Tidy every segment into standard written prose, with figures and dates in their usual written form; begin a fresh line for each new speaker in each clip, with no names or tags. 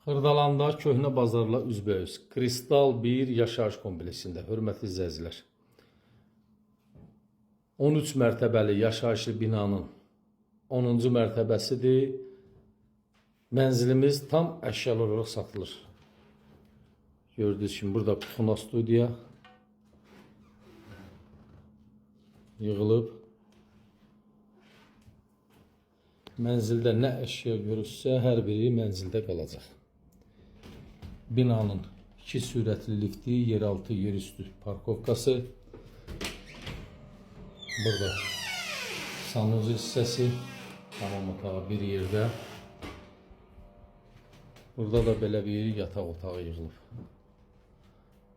Xırdalanda köhnə bazarla üzbəüz Kristal 1 yaşayış kompleksində, hörmətli izləyicilər. 13 mərtəbəli yaşayışlı binanın 10-cu mərtəbəsidir. Mənzilimiz tam əşyalı olaraq satılır. Gördüyünüz kimi burada kuxuna studiya yığılıb. Mənzildə nə əşya görürsə, hər biri mənzildə qalacaq. Binanın iki sürətli lifti, yeraltı, yerüstü parkovkası. Burada sanuzel hissəsi, hamam otağı bir yerdə. Burada da belə bir yataq otağı yığılıb.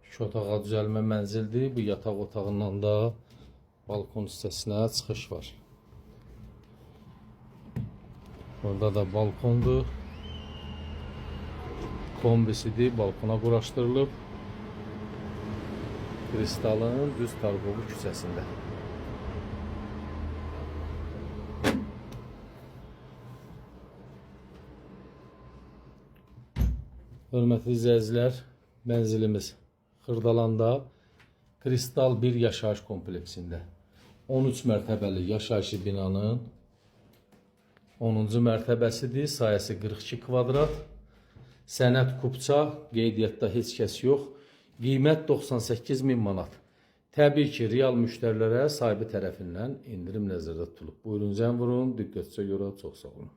İki otağa düzəlmə mənzildir. Bu yataq otağından da balkon hissəsinə çıxış var. Burada da balkondur. Kombisidir, balkona quraşdırılıb. Kristalın düz Targovu küçəsində. Hörmətli izləyicilər, mənzilimiz Xırdalanda Kristal 1 yaşayış kompleksində 13 mərtəbəli yaşayışlı binanın 10-cu mərtəbəsidir. Sahəsi 42 kvadrat. Sənəd kupça, qeydiyyatda heç kəs yox. Qiymət 98 min manat. Təbii ki, real müştərilərə sahibi tərəfindən endirim nəzərdə tutulub. Buyurun, zəng vurun. Diqqətinizə görə çox sağ olun.